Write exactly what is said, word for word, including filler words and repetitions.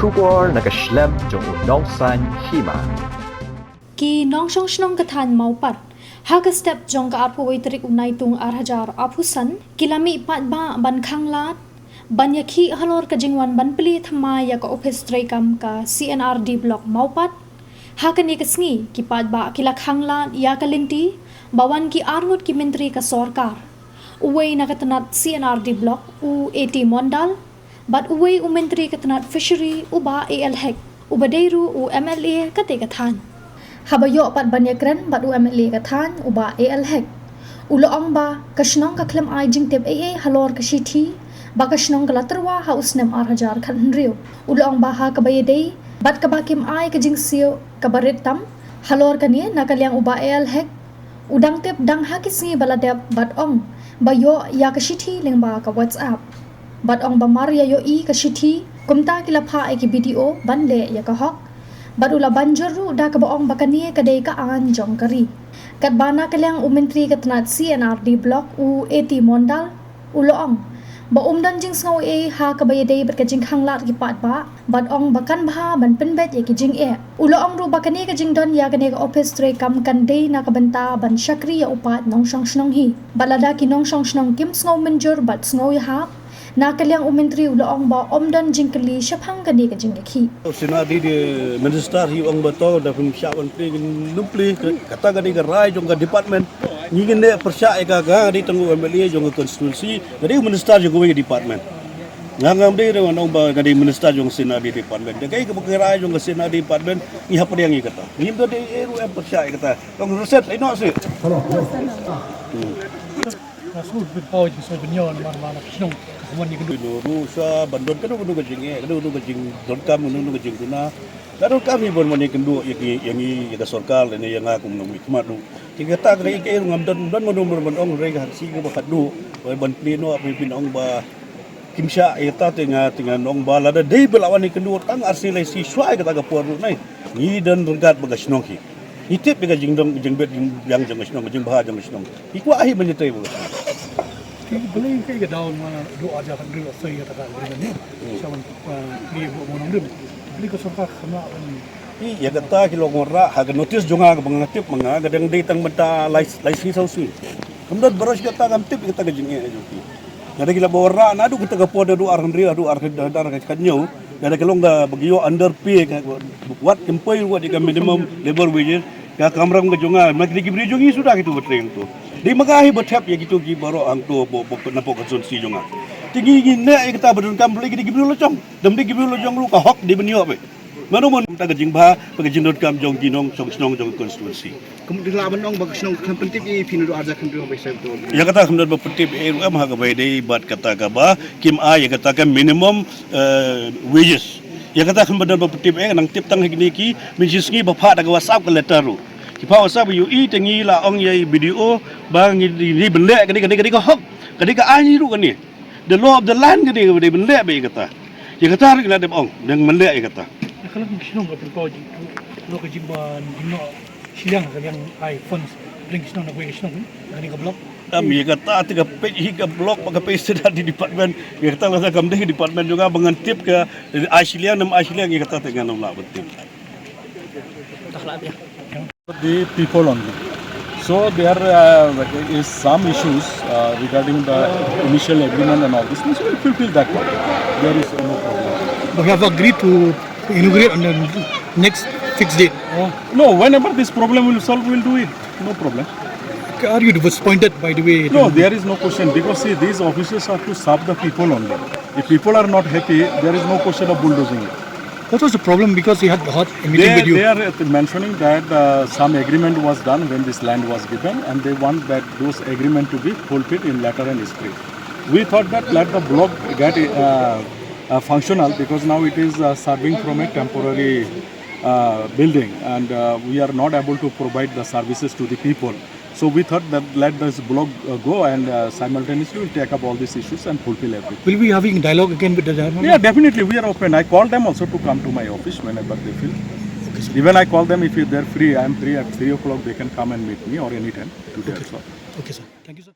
Khubor na ka shlem jong u Nongsaiñ Hima. Ki nongshong shnong ka thaiñ Mawpat, ha ka step jong ka arphew wei tarik u Naitung ar hajar arphew san, ki la mih paidbah ban khanglad ban ïakhih halor ka jingwan ban plie thymmai ïa ka ophis treikam ka C and RD Block Mawpat. Ha kane ka sngi, ki paidbah ki la khanglad ïa ka lynti ba wan ki arngut ki myntri ka sorkar. Uwei na ka tnat C and RD Block, u A T Mondal, bad uwei u myntri ka tnat Fishery, u Bah A L Hek, uba dei ruh u M L A kata ka thaiñ. Haba ïoh pat ban ïakren bad u M L A ka thaiñ, u Bah A L Hek, u la ong ba ka shnong ka khlem ai jingtip ei ei halor ka shithi ba ka shnong ka la tyrwa ha u snem ar hajar khathynriew. U la ong ba ha kaba ïadei bad kaba kim ai ka jingsiew kaba rit tam halor kane, na ka liang u Bah A L Hek, u dang tip dang ha ki sngi ba la dep bad ong ba ïoh ïa ka shithi lyngba ka WhatsApp. Bad ong ba mar ïa ïohi ka shithi, kumta ki la phah ïa ki B D O ban leh ïa ka hok. Bad u la ban jur ruh da kaba ong ba kane ka dei ka aiñ jong ka ri. Katba na ka liang u myntri ka tnat C and RD Block, u A T Mondal, u la ong ba um don jingsngew ei ha kaba ïadei bad ka jingkhanglad ki paidbah, bad ong ba kan bha ban pynbeit ïa ki jingeh. U la ong ruh ba kane ka jingdon ïa kane ka ophis treikam kan dei na ka bynta ban shakri ïa u paid nongshong shnong hi. Bad lada ki nongshong shnong kim sngew mynjur bad sngew ïahap, na ka liang u myntri u la ong ba ym don jingkylli shaphang kane ka jingïakhih. Sena di di minister hi ong ba to da pynshah ban plie, ngin ym plie, kata ka dei ka rai jong ka department. Ngi ngin ym pyrshah ïa ka, ka dei tang u M L A jong ka constituency, ka dei u minister jong kawei ka department. Nga ngam dei re wan ong ba ka dei minister jong sena di department. Da kaei kaba ka rai jong ka sena di department, ngi hap pdiang ïa kata. Ngim da dei eh ruh em pyrshah ïa kata. Tang reset ai noh sih. Hello, hello. Hmm. Nga shu pynpaw jingsngew bynñiaw namar ma na ka shnong ka mon ïa ka. Kano ruh sa ban don kano kano ka jingeh, kano kano ka jingdonkam, kano kano ka jingduna. Ka donkam hi ban mon ïa kynduh ïa ki, ïa ngi, ïa ka sorkar lane ïa nga kum u nongmihkhmat ruh. Te kata ka dei kaei ruh ngam don, don mano mano ban ong, hynrei ka hangne kaba khatduh ban plie noh, phin ong ba kim shah ïa kata, te nga, te ngan ong ba lada dei ba la wan ïa kynduh tang arsien laisien shuwa ïa kata ka por ruh nai, ngi don ryngkat bad ka shnong hi. Ngi tip ïa ka jingdon, jingbit jingbiang jong ka shnong, ka jingbha jong ka shnong. Ngi kwah hi ban ïatrei bad ka shnong. Ki balei kaei ka daw ma duh ar hajar khathynriew soi ïa kata ka agreement ne? Hmm. Sha ban, ah, plie bad mo nongrim. Balei ka sorkar kam lah ban. Ïa kata ki long wanrah ha ka notice jong nga kaba nga tip ma nga, ka dang dei tang mynta lai, lai sngi saw sngi. Kam don baroh shi katta, ngam tip ïa kata ka jingeh jong ki. Lada ki la ba wanrah naduh kata ka por, naduh ar hynriew, naduh ar hynriew, naduh ar hynriew. Lada ka long kaba ki ïoh underpay, ka wat kim poi ruh ïa ka minimum labour wages, ka kamram ka jong nga, ma ki dei ki briew jong ngi suda kito ba trei hangto. Dei ma nga hi ba thep ïa kito ki baroh hangto, ba, ba, na pdeng ka constituency jong nga. Te ngi, ngi neh ïa kata ba donkam, balei ki dei ki briew la jong. Lada dei ki briew la jong ruh ka hok dei ban ïoh beit. Mano mano mynta ka jingbha bad ka jingdonkam jong ki nongshong shnong jong ka constituency. Kum dei lah ban ong ba ka shnong kam pyntip ïa phi naduh ar hajar khathynriew ba shem to. Ïa kata kam don ba pyntip ïa ruh em ha kaba ïadei bad kata kaba kim ai ïa kata ka minimum, eh, wages. Ïa kata kam don ba pyntip ïa, nang tip tang ha kine ki, mynta shi sngi ba phah da ka WhatsApp ka letter ruh. Ki phah WhatsApp ïa i, te ngi la ong ïa i B D O ba ngi dei ban leh kane, kane, kane ka hok. Kane ka aiñ ruh kane. The law of the land ka dei, ka dei ban leh beit ïa kata. Ïa kata ruh ngi la dep ong, dang ban leh ïa kata. Ka la ka shnong ka pynpaw jingthoh, ka jingban jingnoh shiliang ka liang ai funds, ka shnong na kawei ka shnong, ka dei ka block. Em, ïa kata te ka peit hi ka block bad ka peit sida di department. Ïa kata la kam dei department jong nga ba ngan tip ka ai shiliang ne ym ai shiliang, ïa kata te ngan ym lah ban tip. The people only. So there, uh, is some issues, uh, regarding the initial agreement and all these things. We'll fulfill that one. There is no problem. But we have agreed to inaugurate on the next fixed date. Oh. No, whenever this problem will solve, we'll do it. No problem. Are you disappointed by the way it No, is there is no question because see, these offices are to serve the people only. If people are not happy, there is no question of bulldozing it. What was the problem? Because we had a hot meeting They, with you. they are mentioning that, uh, some agreement was done when this land was given, and they want that those agreement to be fulfilled in letter and spirit. We thought that let the block get, uh, uh, functional, because now it is, uh, serving from a temporary, uh, building, and, uh, we are not able to provide the services to the people. So we thought that let this block, uh, go and, uh, simultaneously we'll take up all these issues and fulfill everything. Will we be having dialogue again with the chairman? Yeah, definitely. We are open. I call them also to come to my office whenever they feel. Okay, sir. Even I call them, if they're free, I am free at three o'clock, they can come and meet me or anytime today also. Okay, sir. Thank you, sir.